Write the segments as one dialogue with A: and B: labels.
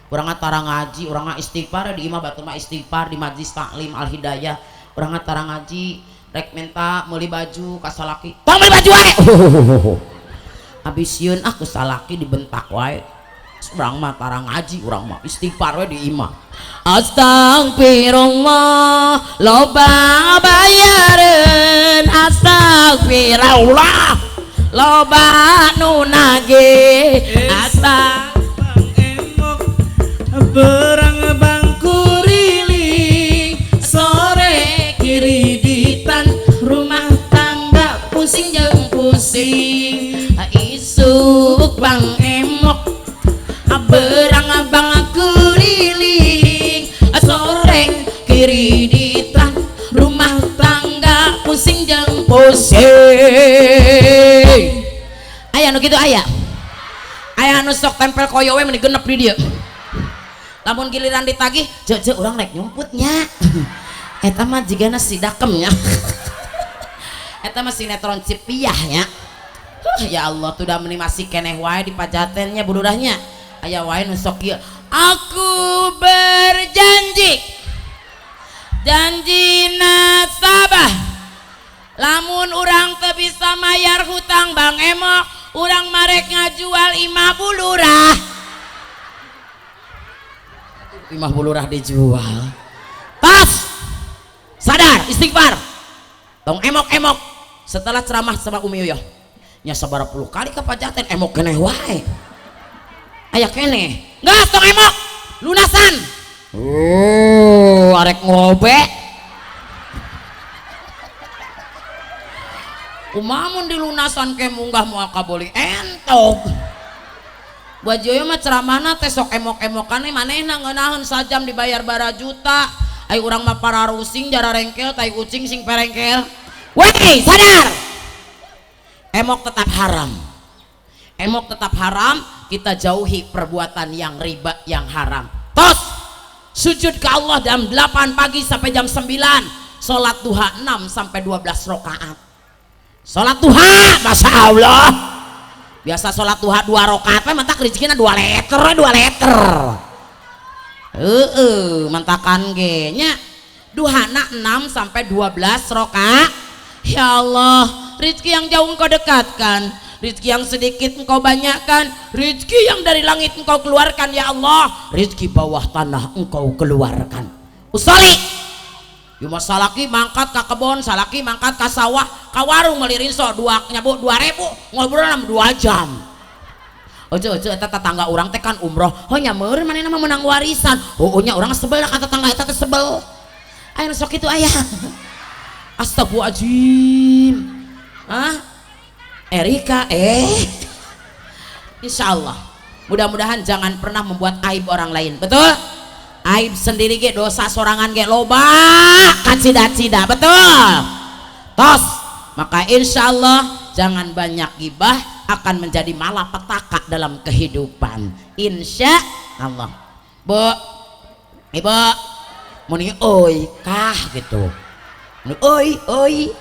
A: Urang tara ngaji, urang istighfar di imah batur mah istighfar di majlis taklim Al Hidayah. Urang tara ngaji, rek minta meuli baju ka salaki. Tong meuli baju wae. Abis sieun ah ku salaki dibentak wae. Urang mah tara ngaji, urang mah istighfar we di imah. Astagfirullah loba bayareun, astagfirullah loba nu nagih, astag
B: berang bangku riling sore kiriditan rumah
A: tangga pusing jeung pusing, isuk bang emok berang bangku riling sore kiriditan rumah tangga pusing jeung pusing. Aya nu kitu aya, aya nu sok tempel koyo we meni genep di dieu. Lamun giliran ditagih, jek jek urang rek nyumputnya. Eta mah jigana si dakemnya. Eta mah sinetron Cipiah nya. Ya Allah, tuh dah meni masih keneh wae di pajatennya budurahnya. Aya wae nu sok ieu. Aku berjanji janji nasabah lamun urang teu bisa mayar hutang Bang Emok, urang marek ngajual imah bulurah. Imah bulurah dijual. Tas sadar istighfar tong emok-emok. Setelah ceramah sama Umi Yoyo nya sabaraha puluh kali ka pajaten emok keneh wae, aya keneh geus tong emok lunasan. Oh arek ngobe kumaha dilunasan ke munggah moal kaboli entog. Baju mah ceramahna teh sok emok-emokane manehna ngeunaheun sajam dibayar bara juta. Ai urang mah pararusing jara rengkel tai ucing sing perengkel. Weh, sadar. Emok tetap haram. Emok tetap haram, kita jauhi perbuatan yang riba yang haram. Tos sujud ke Allah jam 8 pagi sampai jam 9, salat duha 6 sampai 12 rakaat. Salat duha, Masya Allah. Biasa sholat duha 2 rakaat we mantak rezekina 2 liter, 2 liter. Heeh, mantakan ge nya. Duhana 6 sampai 12 rakaat. Ya Allah, rezeki yang jauh engkau dekatkan, rezeki yang sedikit engkau banyakkan, rezeki yang dari langit engkau keluarkan ya Allah, rezeki bawah tanah engkau keluarkan. Usali Yuma salaki mangkat ka kebon, salaki mangkat ka sawah, ka warung meuli rinso dua nyabu 2000, ngobrol 2 jam. Ojo ojo eta tetangga urang teh kan umroh, oh nya meureun manehna mah menang warisan. Oh nya urang sebel ka tetangga eta teh sebel. Aya nu sok kitu aya. Astagfirullahaladzim. Hah? Erika Insyaallah. Mudah-mudahan jangan pernah membuat aib orang lain. Betul? Aib sendiri ge dosa sorangan ge loba kacida-cida, betul? Tos, maka insya Allah jangan banyak gibah, akan menjadi malapetaka dalam kehidupan. Insya Allah. Bu, ibu, muni oi kah gitu, muni oi oi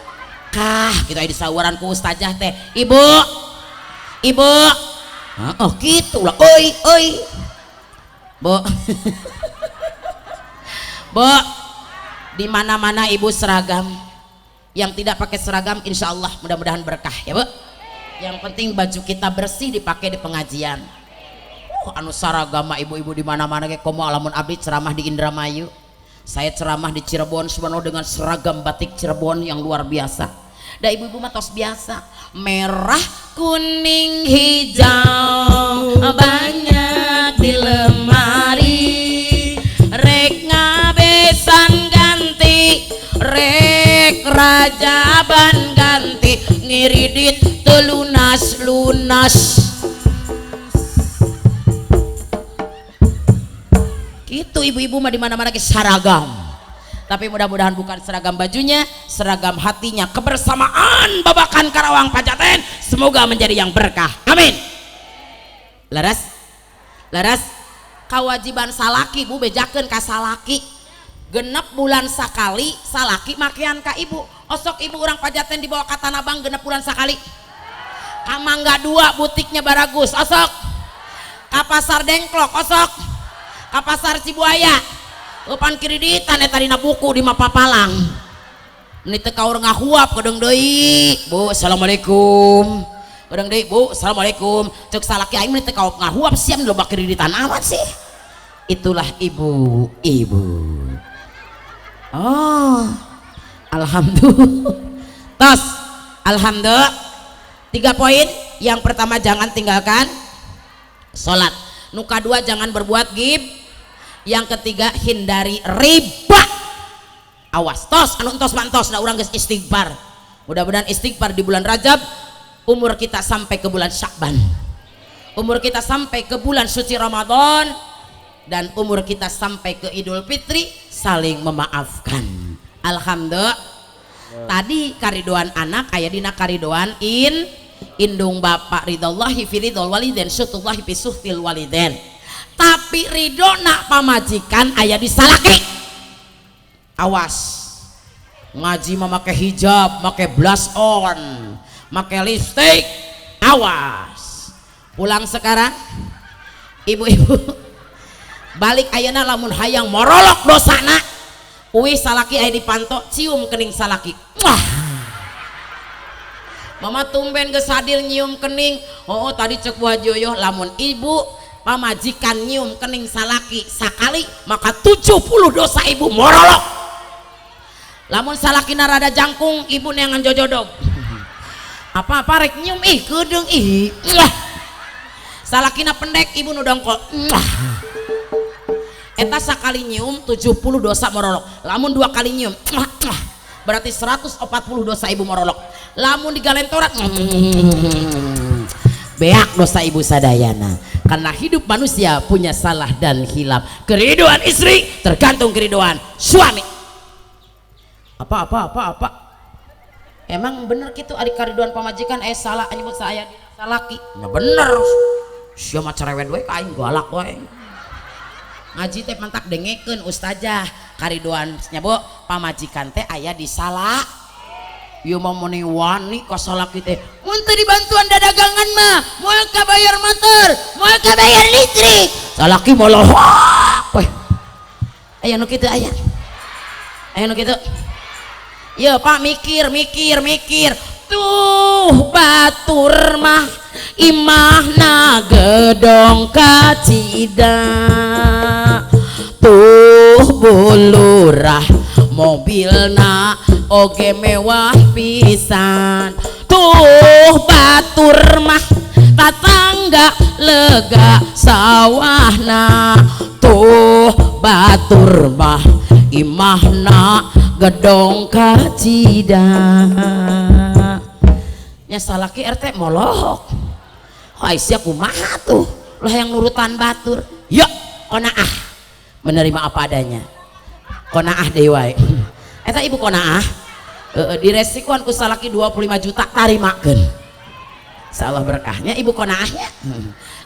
A: kah gitu di sawaran ku ustazah teh, ibu, ibu, oh gitu lah, oi oi, bu. Bu, di mana-mana ibu seragam. Yang tidak pakai seragam insya Allah mudah-mudahan berkah ya Bu. Yang penting baju kita bersih dipakai di pengajian. Anu seragam ibu-ibu di mana-mana kayak komo alamun abdi ceramah di Indramayu. Saya ceramah di Cirebon subhanallah dengan seragam batik Cirebon yang luar biasa. Da ibu-ibu mah tos biasa, merah, kuning, hijau banyak di lemari. Rek ngabesan ganti, rek rajaban ganti, ngiridit telunas lunas. Gitu ibu-ibu mah di mana-mana ke seragam. Tapi mudah-mudahan bukan seragam bajunya, seragam hatinya, kebersamaan Babakan Karawang Pajaten semoga menjadi yang berkah. Amin. Laras, laras. Kewajiban salaki bu bejakeun ka salaki genep bulan sakali salaki makian ka ibu. Osok ibu urang Pajaten dibawa ka Tanah Abang genep bulan sakali, ka Mangga 2 butiknya Baragus osok, ka Pasar Dengklok osok, Ka pasar Cibuaya. Eupan kreditan eta dina buku di Mapapalang. Ini teu kaur ngahuap kedeung deui. Bu, assalamualaikum. Kedeung deui, Bu, assalamualaikum. Cek salaki aing mah teu kaur ngahuap siam loba kreditan amat sih. Itulah ibu, ibu. Oh, alhamdulillah. Tos, alhamdulillah. 3 poin. Yang pertama jangan tinggalkan sholat. Nu kadua jangan berbuat gib. Yang ketiga hindari riba. Awas, tos, anu entos mantos, nah urang geus istighfar. Mudah-mudahan istighfar di bulan Rajab, umur kita sampai ke bulan Sya'ban, umur kita sampai ke bulan suci Ramadan, dan umur kita sampai ke Idul Fitri saling memaafkan. Alhamdulillah. Tadi karidoan anak aya dina karidoan in indung bapak, ridallahi fi ridhol waliden syutullahi fi suhtil waliden. Tapi ridona pamajikan aya di salaki. Awas, ngaji mah make hijab, make blush on, make lipstick, awas. Pulang sekarang ibu-ibu balik ayeuna lamun hayang morolok dosana, uih salaki aya dipanto, cium kening salaki. Wah, mama tumben geus hadir nyium kening. Oh, tadi cek Bu Haji Yoyo, lamun ibu pamajikan nyium kening salaki sakali maka 70 dosa ibu morolok. Lamun salaki rada jangkung, ibu neangan jojodog apa-apa rek nyium, ih kedeung ih. Wah, salakina pendek, ibu nu dongkol. Wah, eta sakali nyium 70 dosa morolok. Lamun 2 kali nyium, wah, wah, berarti 140 dosa ibu morolok. Lamun digalentoran, beak dosa ibu sadayana. Karena hidup manusia punya salah dan hilap. Keriduan istri tergantung keriduan suami. Apa apa apa apa emang bener gitu ari kariduan pamajikan salah nyebut saya salaki ya bener. Sia mah cerewet we ka aing, galak wae. Ngaji teh mantak dengekeun ustazah, kariduan nya Bu pamajikan teh aya di salah. Ieu mah meuni wani ka salaki teh, mun teu dibantuan dadagangan mah moal kabayar motor, moal kabayar listrik. Salaki molohok we. Aya nu kitu aya. Aya nu kitu. Ya Pak, mikir mikir mikir tuh batur mah imahna gedong kacida, tuh bulurah mobilna oge mewah pisan, tuh batur mah tatangga lega sawahna, tuh batur mah imahna gedong kacida. Nya salaki RT molok. Hai sia kumaha tuh lah yang nurutan batur. Ya qonaah, menerima apa adanya. Qonaah deui wae. Eta ibu qonaah diresikuan ku salaki 25 juta tarimakeun. Insyaallah berkahnya ibu qonaahnya.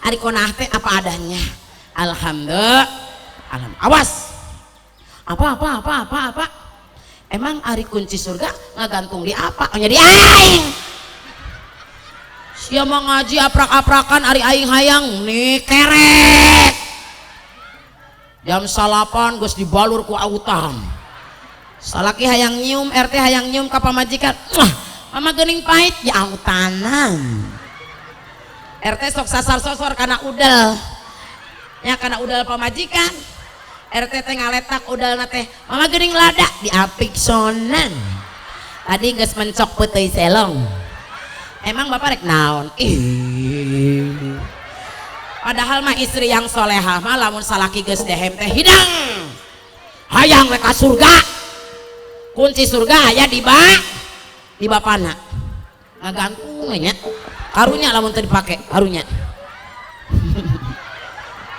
A: Ari qonaah teh apa adanya. Alhamdulillah. Alhamdulillah. Awas. Apa apa apa apa apa. Emang ari kunci surga ngagantung di apa? Oh, di aing. Sia mah ngaji aprak-aprakan ari aing hayang nih kerek. Jam 9 geus dibalur ku autan. Salaki hayang nyium, RT hayang nyium ka pamajikan. Wah, mama geuning pahit ya autanan. RT sok sasar-sosor kana udel. Ya kana udel pamajikan. RT teh ngaletak udalna teh, mama geuning lada diapik sonan. Tadi geus mencok peuteuy selong. Emang bapak rek naon? Ih. Padahal mah istri yang solehah mah lamun salaki geus dehem teh hidang. Hayang we ka surga. Kunci surga aya di di bapana. Ngagantung nya. Karunya lamun teu dipake, karunya.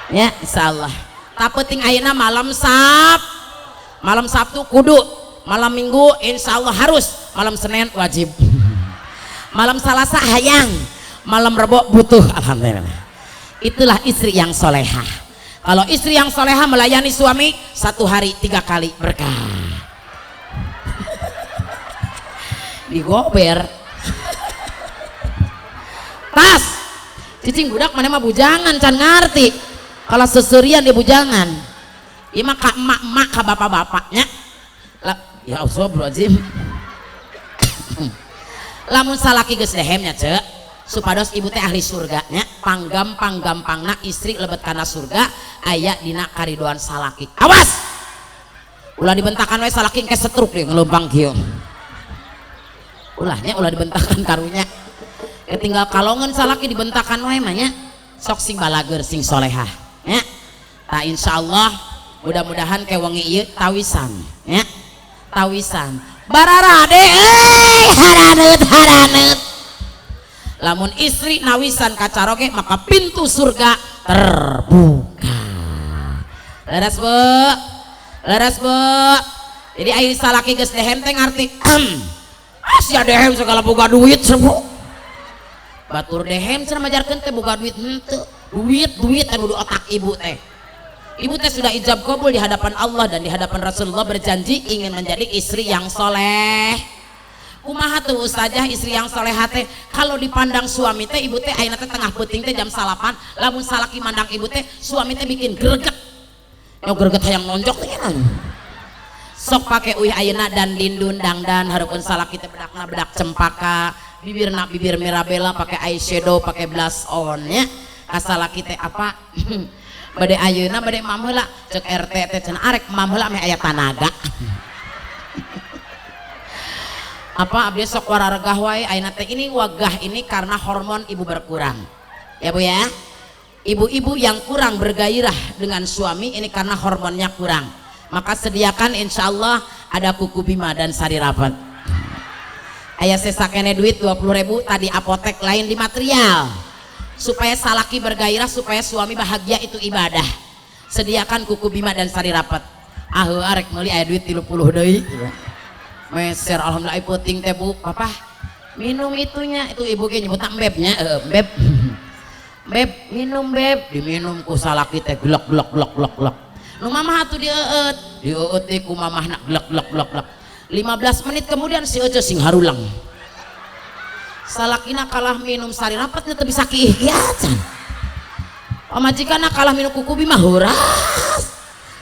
A: Ya, insyaallah. Tak penting ayeuna malam malam Sabtu kudu, malam Minggu insyaallah harus, malam Senin wajib, malam Selasa hayang, malam Rebo butuh. Alhamdulillah. Itulah istri yang solehah. Kalau istri yang soleha melayani suami 1 hari 3 kali berkah. Digober. Tas. Cicing budak mana mah bujangan can ngarti. Kalau seserian ibu jangan. Ieu mah ka emak-emak, ka bapak-bapaknya. Ya Allah, bro. Lamun salaki geus dehemnya, Cek, supados ibu teh ahli surga nya. Panggampang-gampangna istri lebet kana surga aya dina karidoan salaki. Awas, ulah dibentakan we salaki, engke setruk deh ngelumpang kieu. Ulahnya, ulah dibentakan karunya. Tinggal kalongan salaki dibentakan wae mah nya. Sok sing balager, sing solehah nya. Ta insyaallah mudah-mudahan ke wengi ieu tawisan nya, tawisan bararade euy, haraneut haraneut. Lamun istri nawisan kacaroge, maka pintu surga terbuka. Leres, Bu? Leres, Bu? Jadi ayo, salaki geus dehem teh ngarti, sia dehem segala boga duit sebu. Batur dehem cenah majarkeun teh boga duit henteu. Duit duit anu di otak ibu teh. Ibu teh sudah ijab kabul di hadapan Allah dan di hadapan Rasulullah, berjanji ingin menjadi istri yang soleh. Kumaha tuh, ustazah, istri yang soleh teh? Kalau dipandang suami teh, ibu teh ayeuna teh tengah peuting teh jam 9, lamun salaki mandang ibu teh, suami teh bikin greget. Yo greget hayang nonjok teh kan. Sok pake uih ayeuna dan dindun dangdan hareupeun salaki teh, bedakna bedak cempaka, bibirna bibir mirabella, pakai eyeshadow, pakai blush on nya. Kasalaki teh apa? Bade ayeuna bade mam heula, cek RT teh cenah arek mam heula meh aya tanaga. Apa abdi sok wararegah wae ayeuna teh, ini wagah ini karena hormon ibu berkurang. Ya, Bu, ya. Ibu-ibu yang kurang bergairah dengan suami ini karena hormonnya kurang. Maka sediakan, insya Allah ada kuku bima dan sari rapat. Ayah sesa kene duit 20 ribu tadi apotek, lain di material. Supaya salaki bergairah, supaya suami bahagia, itu ibadah. Sediakan kuku bima dan sari rapat. Ah, arek meuli aya duit 30 deui. Meser alhamdulillah peuting teh, Bu. Papa minum itunya itu, ibu ge nyebut bebnya, beb. Beb, minum, beb, diminum ku salaki teh glek glek glek glek glek. Nu mamah atuh dieueut, dieueut teh ku mamahna glek glek glek glek. 15 menit kemudian si Ece sing harulang. Salakina kalah minum sari rapatnya teu bisa kiih acan. Pamajikanna kalah minum kuku bima heuras.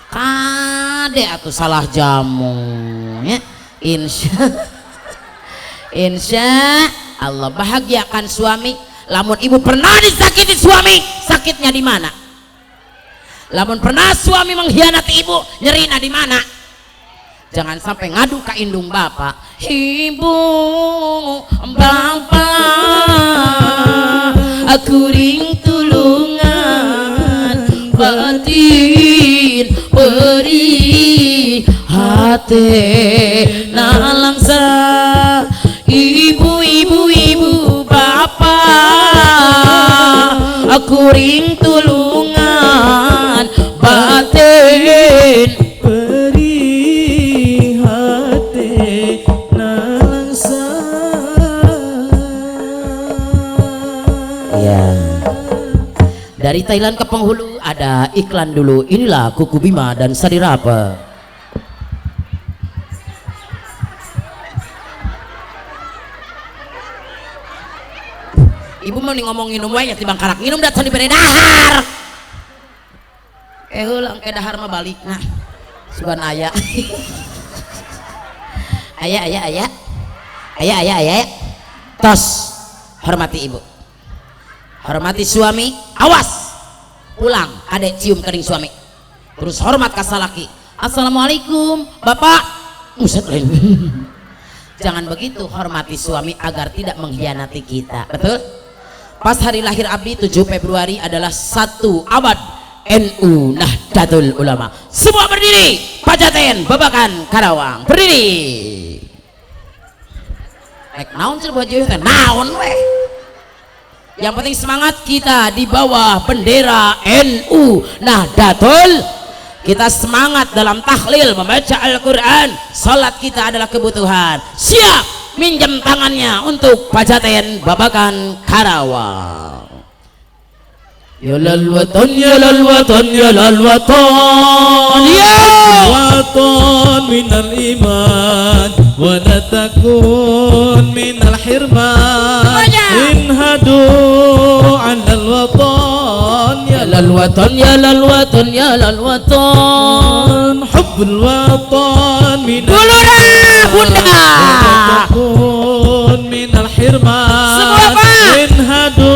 A: Kade atuh, salah jamu ya. Insya Allah bahagiakan suami. Lamun ibu pernah disakiti suami, sakitnya di mana? Lamun pernah suami mengkhianati ibu, nyerina di mana? Jangan sampai ngadu ke indung bapak, ibu bapak, kuring tulungan, batin perih hati nalangsa, ibu ibu ibu bapak, kuring tulungan, batin
B: perih hati nalangsa.
A: Ya. Dari Thailand ke penghulu ada iklan dulu. Inilah Kuku Bima dan Sadirapa. Ibu mau nih ngomong minum wae ya, timbang karak minum datang dibere dahar. Eh heula, engke dahar mah balik nah. Sugan aya. Aya aya aya. Aya aya aya. Tos, hormati ibu. Hormati suami, awas. Pulang, adek cium kening suami. Terus hormat ka salaki. Assalamualaikum, Bapak. Buset lain. Jangan begitu, hormati suami agar tidak mengkhianati kita. Betul? Pas hari lahir abdi 7 Februari adalah satu abad NU Nahdlatul Ulama. Semua berdiri, Pajaten, Babakan, Karawang. Berdiri. Rek naon sih buat teh? Naon weh. Yang penting semangat kita di bawah bendera NU Nahdlatul. Kita semangat dalam tahlil, membaca Al-Quran, salat kita adalah kebutuhan. Siap minjem tangannya untuk Pajaten Babakan Karawang.
B: Ya lal watan, ya lal watan, ya lal watan.
A: Ya
B: watan minal iman wa la takun minal hirman.
A: Semuanya.
B: Inhadu anal watan ya. lal watan ya lal watan ya lal watan.
C: Hubbul watan min
A: Bulura bunda
C: minal hirman.
A: Semua Pak.
C: Inhadu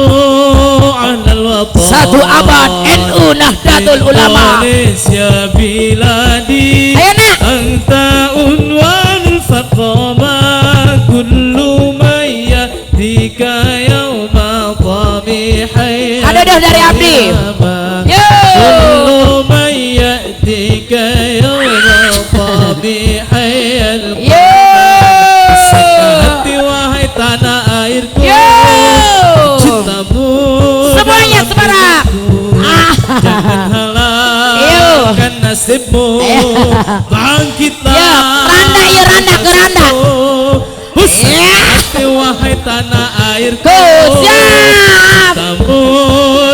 C: alal watan.
A: Satu abad NU Nahdlatul Ulama.
C: Indonesia biladi.
A: Ayo nak.
C: Anta unwanul faqama kullu man ya'tika yawma tamihai.
A: Ada dari Abdi. Yo.
C: Kullu man ya'tika yawma tamihai.
A: Yo.
C: Hati wahai tanah airku.
A: Yo.
C: Cintamu
A: semuanya sebarang.
C: Jangan halangkan nasibmu. Bangkitlah.
A: Yo, randa yo randa ke randa.
C: Hati wahai tanah airku.
A: Siap.
C: Cintamu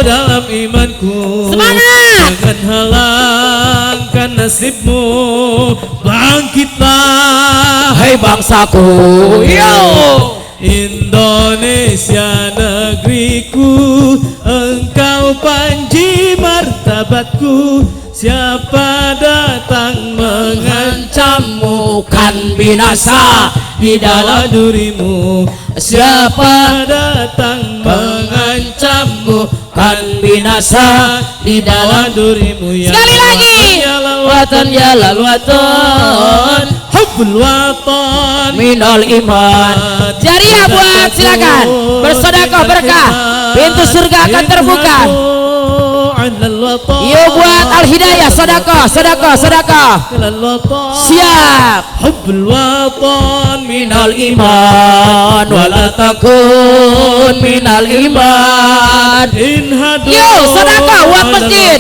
C: dalam imanku.
A: Semangat.
C: Jangan halangkan nasibmu. Bangkitlah
B: hai bangsaku.
A: Yo.
C: Indonesia negeriku, engkau panji martabatku. Siapa datang mengancammu
B: kan binasa di dalam
C: dirimu.
B: Siapa
C: datang
B: mengancammu kan binasa di dalam
C: dirimu.
A: Sekali lagi.
B: Watan ya lal watan.
C: Hubbul watan
B: minal iman.
A: Jariah buat silakan bersedekah berkah, pintu surga akan terbuka. Yo buat Al Hidayah sedekah sedekah sedekah. Siap.
C: Hubbul watan
B: minal iman wala takun minal iman.
A: Yo sedekah buat masjid.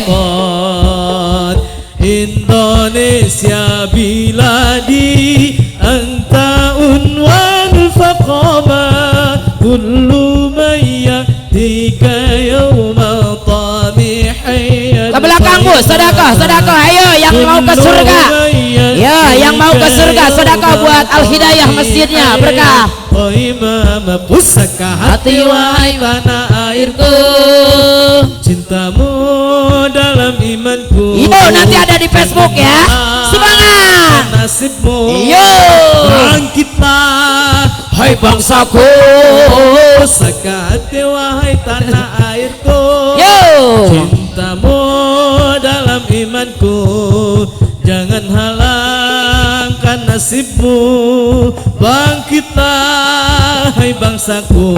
C: Indonesia biladi anta unwanul faqama kullu man ya'tika yawma tamihai.
A: Ke belakang Bu, sedekah sedekah. Ayo yang mau ke surga. Ya, yang mau ke surga sedekah buat Al Hidayah masjidnya berkah.
C: Oh imam pusaka hati wahai tanah airku, cintamu dalam imanku.
A: Yo nanti ada di Facebook ya. Semangat.
C: Nasibmu.
A: Yo.
C: Bangkitlah
B: hai bangsaku.
C: Pusaka hati wahai tanah airku.
A: Yo.
C: Cintamu dalam imanku. Jangan halangkan nasibmu. Bangkitlah hai bangsaku.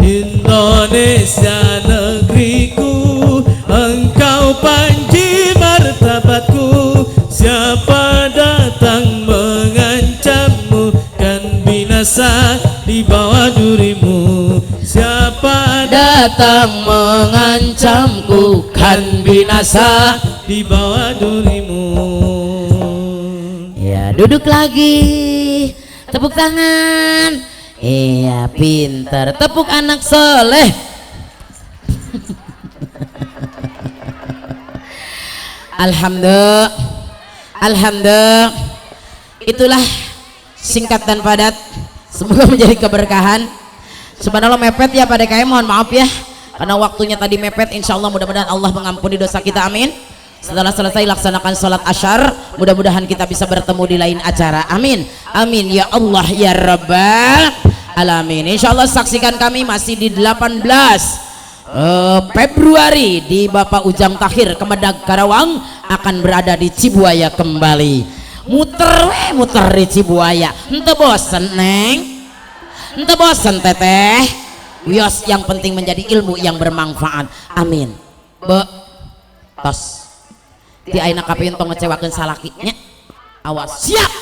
C: Indonesia negeriku, engkau panji martabatku. Siapa datang mengancammu kan binasa di bawah durimu. Siapa
B: datang mengancamku kan binasa
C: di bawah durimu.
A: Ya, duduk lagi. Tepuk tangan. Iya, pinter. Tepuk anak soleh. Alhamdulillah. Alhamdulillah. Itulah singkat dan padat. Semoga menjadi keberkahan. Subhanallah mepet ya Pak DKM, mohon maaf ya karena waktunya tadi mepet. Insya Allah mudah-mudahan Allah mengampuni dosa kita, amin. Setelah selesai laksanakan sholat asyar, mudah-mudahan kita bisa bertemu di lain acara, amin. Amin ya Allah ya Rabbal alamin. Insya Allah saksikan kami masih di 18 Februari di Bapak Ujang Tahir Kemedag Karawang, akan berada di Cibuaya kembali. Muter muter di Cibuaya, ente bosen neng, ente bosen teteh. Wios, yang penting menjadi ilmu yang bermanfaat, amin. Be tos ti ayeuna kapayun tong ngecewakeun salakinya. Awas, siap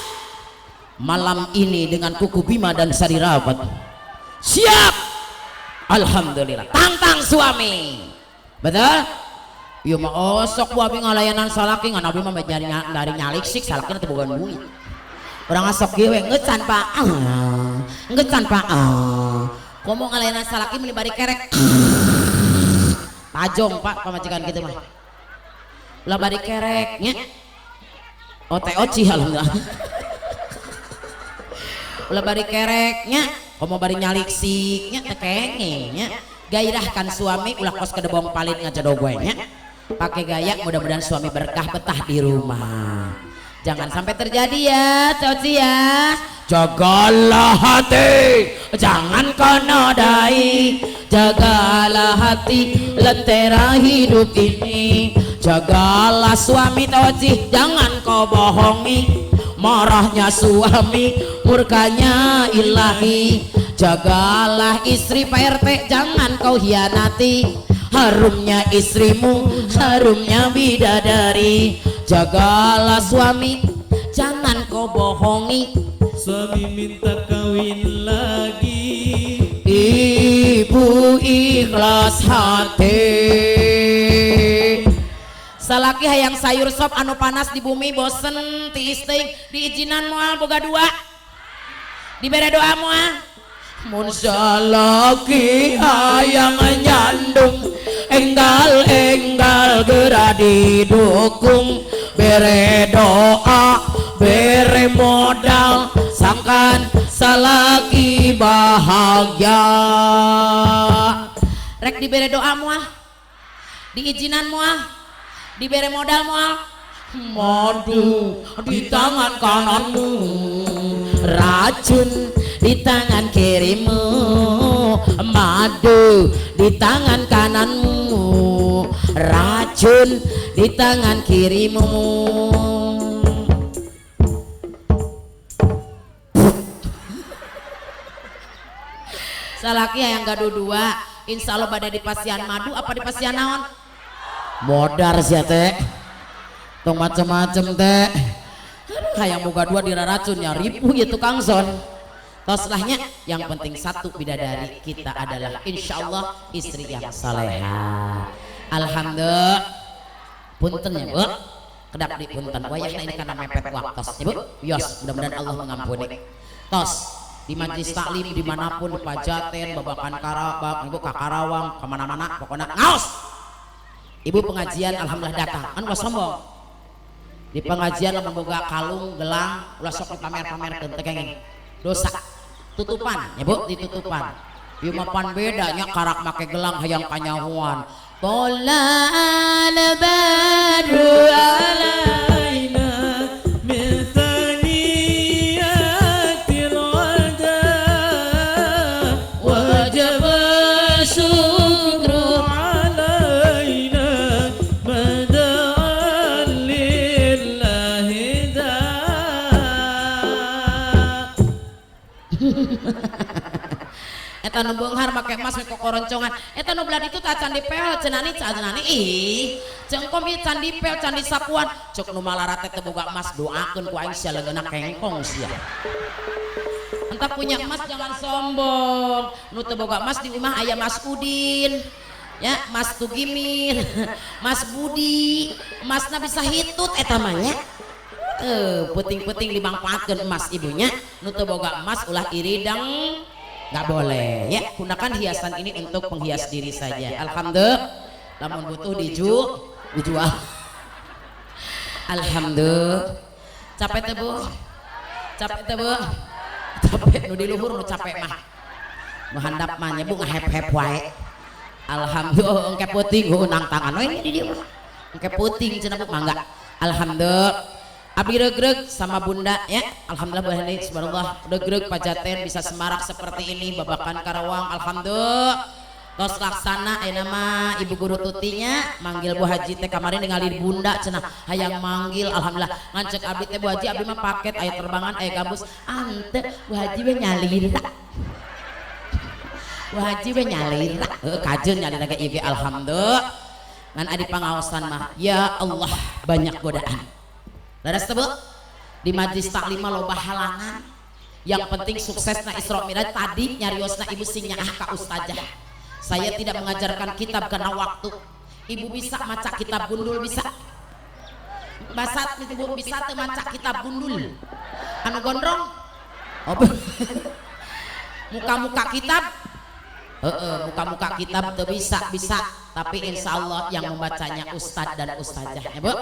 A: malam ini dengan kuku Bima dan Sari Rapat. Siap, alhamdulillah. Tantang suami, betul? Ieu mah osok bu abi ngalayanan salaki ngan abi mah dari nyalik sik salakina teu boga duit. Urang asok kieu we ngeucan Pak. Ngeucan Pak. Komo ngalayanan salaki meuni bari kerek. Tajong Pak pamajikan kitu mah. Ulah bari kerek nya. OTOC alhamdulillah. Ulah bari kerek nya, komo bari nyalik sik nya teu kenging nya. Gairahkan suami, ulah kos kedebong palit ngajedog we nya. Pakai gaya, mudah-mudahan suami berkah betah di rumah. Jangan sampai terjadi ya, Coci ya. Jagalah hati, jangan kau nodai. Jagalah hati, lentera hidup ini. Jagalah suami Toji, jangan kau bohongi. Marahnya suami, murkanya ilahi. Jagalah istri Pak RT, jangan kau hianati. Harumnya istrimu, harumnya bidadari. Jagalah suami, jangan kau bohongi.
C: Suami minta kawin lagi,
A: ibu ikhlas hati. Salaki hayang sayur sop anu panas di bumi bosen tiis teuing, diizinan moal boga dua, dibere doa moal. Mun salaki hayang nyandung, enggal enggal geura didukung. Bere doa, bere modal, sangkan salaki bahagia. Rek dibere doa moal, diizinan moal, dibere modal moal. Madu di tangan kananmu, racun di tangan kirimu. Madu di tangan kananmu, racun di tangan kirimu. Salaki yang gaduh dua, insya Allah pada di pasian madu apa di pasian naon? Modar sih teh, tong macem-macem teh. Aduh, hayang boga dua diraracun ya ripuh ya tukang son. Toslahnya yang penting satu bidadari kita adalah insya Allah istri yang saleha. Alhamdulillah. Punten ya bu, kedap di punten. Wayahna ini karena mepet waktu ya bu. Yos, mudah-mudahan Allah mengampuni. Tos di majlis taklim dimanapun, di Pajaten, Babakan Karabak, ibu ke Karawang, kemana-mana, pokoknya ngaos. Ibu pengajian alhamdulillah datang, kan ulah sombong. Di pengajian lamun boga kalung, gelang, ulah sok dipamer-pamerkeun teh kenging. Dosa. Tutupan ya bu, ditutupan. Ieu mah pan bedanya karak make gelang hayang kanyahoan. Tolal badru
C: alaina min thaniyatil wada
B: wajib syukru
C: alaina mada'an lillahi da.
A: Eta nu beunghar make emas make koroncongan. Eta nu belah ditu tah candi pel cenani cenani ih. Cengkom ieu candi pel candi sapuan. Cek nu malarat teh teu boga emas doakeun ku aing sia leungeunna kengkong sia. Entah punya emas jangan sombong. Nu teu boga emas di imah aya Mas Udin. Ya, Mas Tugimin, Mas Budi. Emasna bisa hitut eta mah nya. Puting-puting dimangfaatkeun emas ibunya. Nu teu boga emas ulah iri deng. Nggak boleh ya, gunakan hiasan ini untuk penghias diri saja. Alhamdulillah, lamun butuh dijual. Alhamdulillah. Capek teh bu? Capek teh bu? Capek nu di luhur nu capek mah. Nu handap mah nya bu ngahep-hep wae. Alhamdulillah, engke puting nang tangan we di dieu. Engke puting cenah bu mangga. Alhamdulillah. Abdi regreg sama bunda ya, alhamdulillah bu Heni, subhanallah regreg Pajaten bisa semarak seperti ini, Babakan Karawang, alhamdulillah. Tos laksana ayeuna mah ibu guru tutinya manggil Bu Haji teh kemarin ningali bunda cenah hayang manggil, alhamdulillah ngan cek abdi teh Bu Haji abdi mah paket aya terbangan aya gambus ante Bu Haji we nyalira. Bu Haji we nyalira, heuh kajeun nyalira ge ieu ge alhamdulillah. Ngan adi pangaosan mah ya Allah banyak godaan. Laras teh Bu, di majlis taklim mah loba halangan. Yang penting suksesna Isra Mi'raj tadi nyariosna ibu sing nyaah ka ustazah. Saya tidak mengajarkan kitab karena waktu. Ibu bisa maca kitab gundul bisa. Basat ibu bisa teu maca kitab gundul. Anu gondrong? Oh. Muka-muka kitab? Heeh, muka-muka kitab teu bisa, bisa. Tapi insya Allah yang membacanya ustad dan ustazah ya Bu.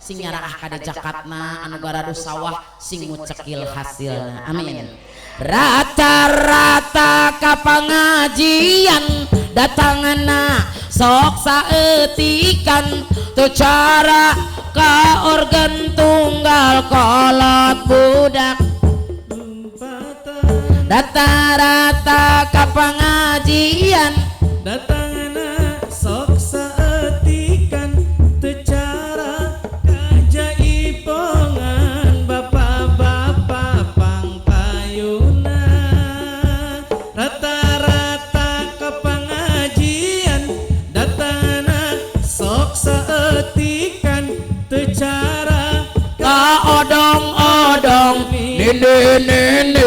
A: Sing nyaraah kade jakatna anu garaduh sawah sing mucekil hasilna. Amin. Rata-rata ka pangajian datangna sok saeutikan teu cara ka organ tunggal kolot budak. Rata-rata ka pangajian
C: datangna sok saeutikan teu cara kajaipongan bapak-bapak pangpayuna. Rata-rata ka pangajian datangna sok saeutikan teu cara
A: ka odong-odong nini-nini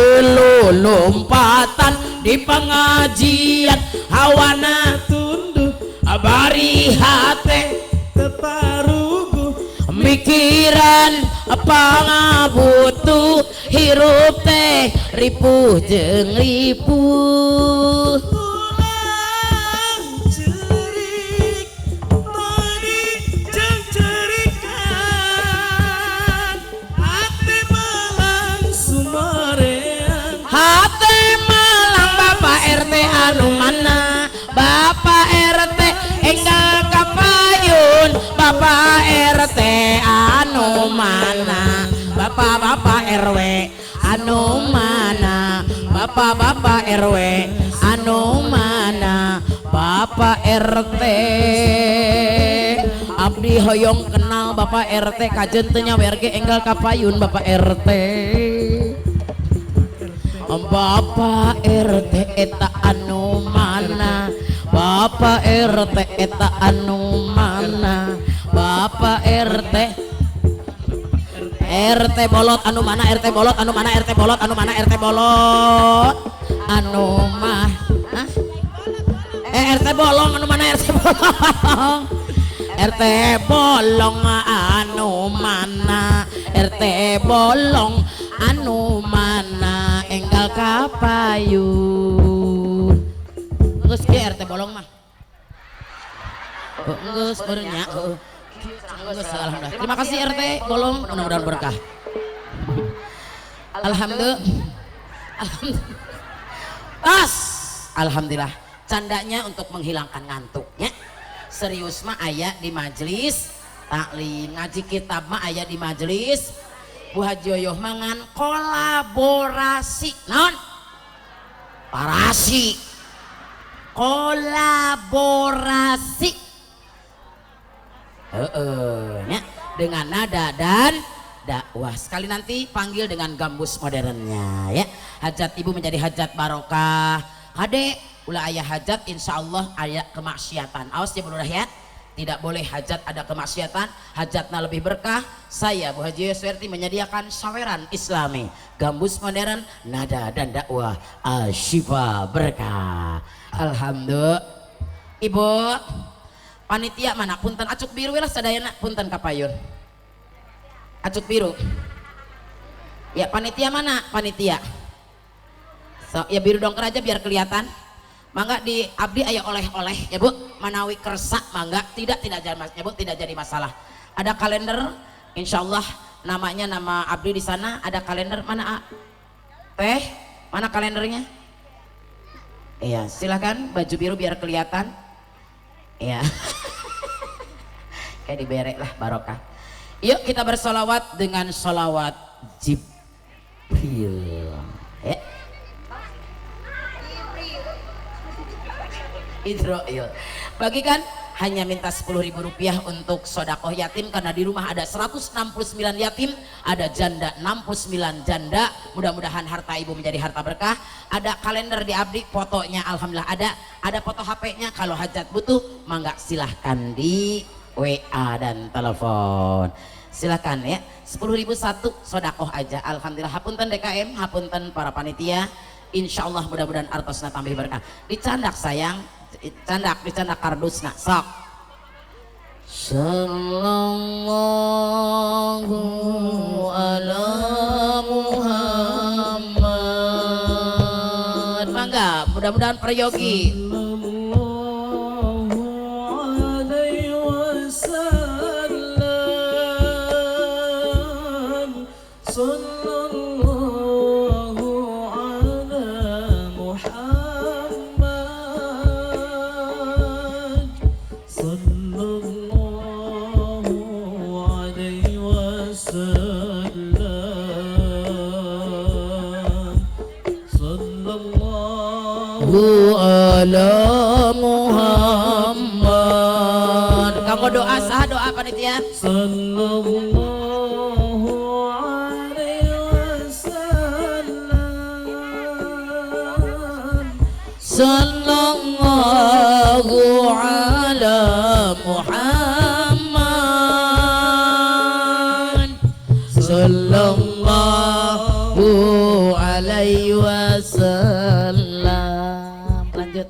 A: lompatan di pengajian hawana
C: tunduk
A: bari hate
C: teparugu
A: mikiran pangabutuh hirup teh ripuh jeung ripuh.
C: Ulang cerik tadi jeung cerikan hate malang sumarean
A: hate malang Bapak RT anu mana Bapak RT enggal kapayun Bapak RT anu mana Bapak-bapak RW anu mana Bapak-bapak RW anu mana Bapak RT abdi hoyong kenal Bapak RT kajen teu nyawer ge enggal kapayun Bapak RT. Bapak RT eta anu mana Bapak RT eta anu mana Bapak RT RT bolot anu mana RT bolot anu mana RT bolot anu mana RT bolot anu mah. Hah? RT bolong anu mana RT bolong RT bolong anu mana RT bolong anu mana enggal kapayun. Geus ge RT bolong mah. Geus beureun nya. Geus alhamdulillah. Terima kasih RT bolong, mudah-mudahan berkah. Alhamdulillah. Alhamdulillah. Pas. Alhamdulillah. Candanya untuk menghilangkan ngantuk nya. Serius mah aya di majelis taklim, ngaji kitab mah aya di majelis Bu Haji Yoyoh mangan kolaborasi naon? Parasi. Kolaborasi. Heeh, nya dengan nada dan dakwah. Sekali nanti panggil dengan gambus modernnya ya. Hajat ibu menjadi hajat barokah. Kade ulah aya hajat insyaallah aya kemaksiatan. Awas ya Bu Lurah ya. Tidak boleh hajat ada kemaksiatan, hajatna lebih berkah. Saya Bu Haji Yoswerti menyediakan saweran islami, gambus modern, nada dan dakwah, asyifa berkah. Alhamdulillah. Ibu panitia mana? Punten acuk biru lah sadayana, punten kapayun. Acuk biru. Ya panitia mana? Panitia. So, ya biru dongker aja biar kelihatan. Mangga di abdi aya oleh-oleh ya Bu, manawi kersa mangga tidak jadi ya Bu, tidak jadi masalah. Ada kalender, insyaallah namanya nama abdi di sana, ada kalender mana A? Teh, mana kalendernya? Iya, silakan baju biru biar kelihatan. Iya. Kayak diberek lah barokah. Yuk kita bersolawat dengan solawat Jibril. Ya. Idroil. Bagikan hanya minta 10.000 rupiah untuk sodakoh yatim karena di rumah ada 169 yatim, ada janda 69 janda. Mudah-mudahan harta ibu menjadi harta berkah. Ada kalender di abdi, fotonya alhamdulillah ada foto HP-nya. Kalau hajat butuh mangga silahkan di WA dan telepon. Silahkan ya, 10.000 satu sodakoh aja. Alhamdulillah. Hapunten DKM, hapunten para panitia. Insya Allah mudah-mudahan artosna tambah berkah. Dicandak sayang, dicandak, dicandak kardusna sok. Sallallahu ala Muhammad. Mangga, mudah-mudahan peryogi.
C: Sallallahu alaihi wasallam. Sallallahu صلى الله عليه وسلم. صلى الله
B: على محمد.
A: Kanggo doa, saha doa panitia?
C: صلى الله عليه وسلم.
B: صلى الله على محمد صلى الله عليه وسلم.
A: Lanjut.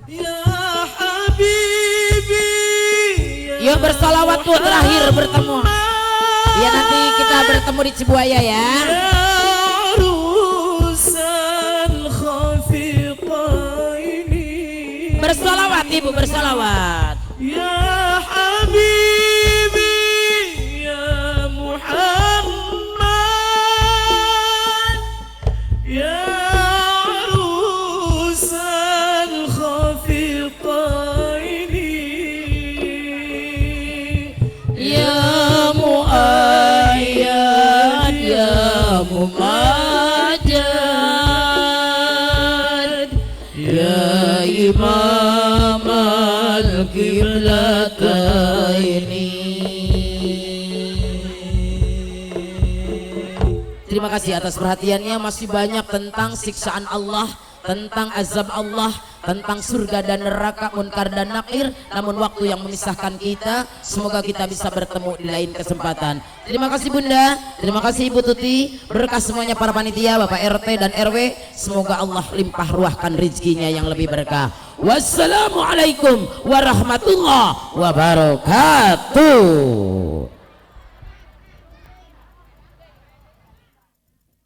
C: يا حبيبي.
A: Yuk bersolawat tuh, terakhir bertemu. Ya, nanti kita bertemu di Cibuaya ya.
C: يا عروس الخفيقين.
A: Bersolawat, Ibu, bersolawat.
C: يا حبيبي يا محمد، يا عروس الخفيقين.
B: يا مؤيد يا ممجد يا إمام القبلتين.
A: Terima kasih atas perhatiannya. Masih banyak tentang siksaan Allah, tentang azab Allah, tentang surga dan neraka, munkar dan nakir. Namun waktu yang memisahkan kita, semoga kita bisa bertemu di lain kesempatan. Terima kasih Bunda, terima kasih Ibu Tuti, berkah semuanya para panitia, Bapak RT dan RW. Semoga Allah limpah ruahkan rezekinya yang lebih berkah. Wassalamualaikum warahmatullahi wabarakatuh.